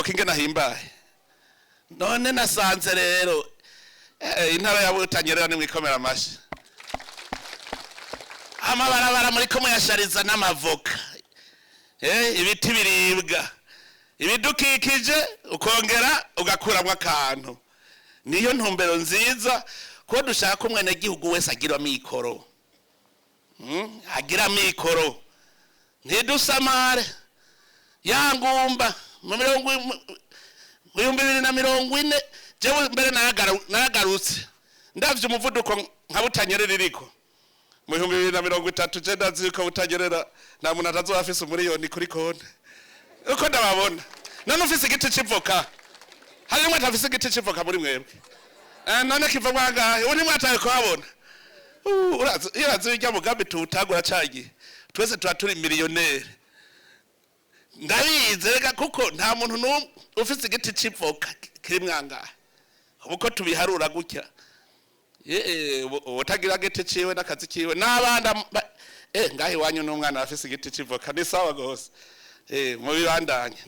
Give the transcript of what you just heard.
Avoka ingene ahimbaye. None nasanze rero intara ya Butanyerera nimwikomera amashi. Amabarabara muriko muyashariza n'amavoka, ibiti biribwa, ibidukikije, ukongera ugakuramwo akantu. Niyo ntumbero nziza, ko dushaka umwenegihugu wese agira amikoro. Agira amikoro, ntidusamare ya ngumba mu mirongo 2040. Jewe mbere naragarutse, ndavye umuvuduko nka Butanyerera iriko mu 2030, je ndazi ko Butanyerera nta muntu atazoba afise umuriyoni kuri konte, uko ndababona. None ufise igiti c'ivoka, harimwo atafise igiti c'ivoka muri mwebwe? None kiva mwangahe? Ubu ntimwataye kuhabona. Urazi urya mugambi tuwutangura cagihe twese tuba turi miliyoneri. Ndabizi reka, kuko nta muntu n'umwe ufise igiti c'ivoka kiri mwangahe. Ubu ko tubiharura gutya, utagira giti ciwe n'akazi kiwe n'abana ngaho iwanyu n'umwana afise igiti c'ivoka, ni sawa gose. Mubibandanye.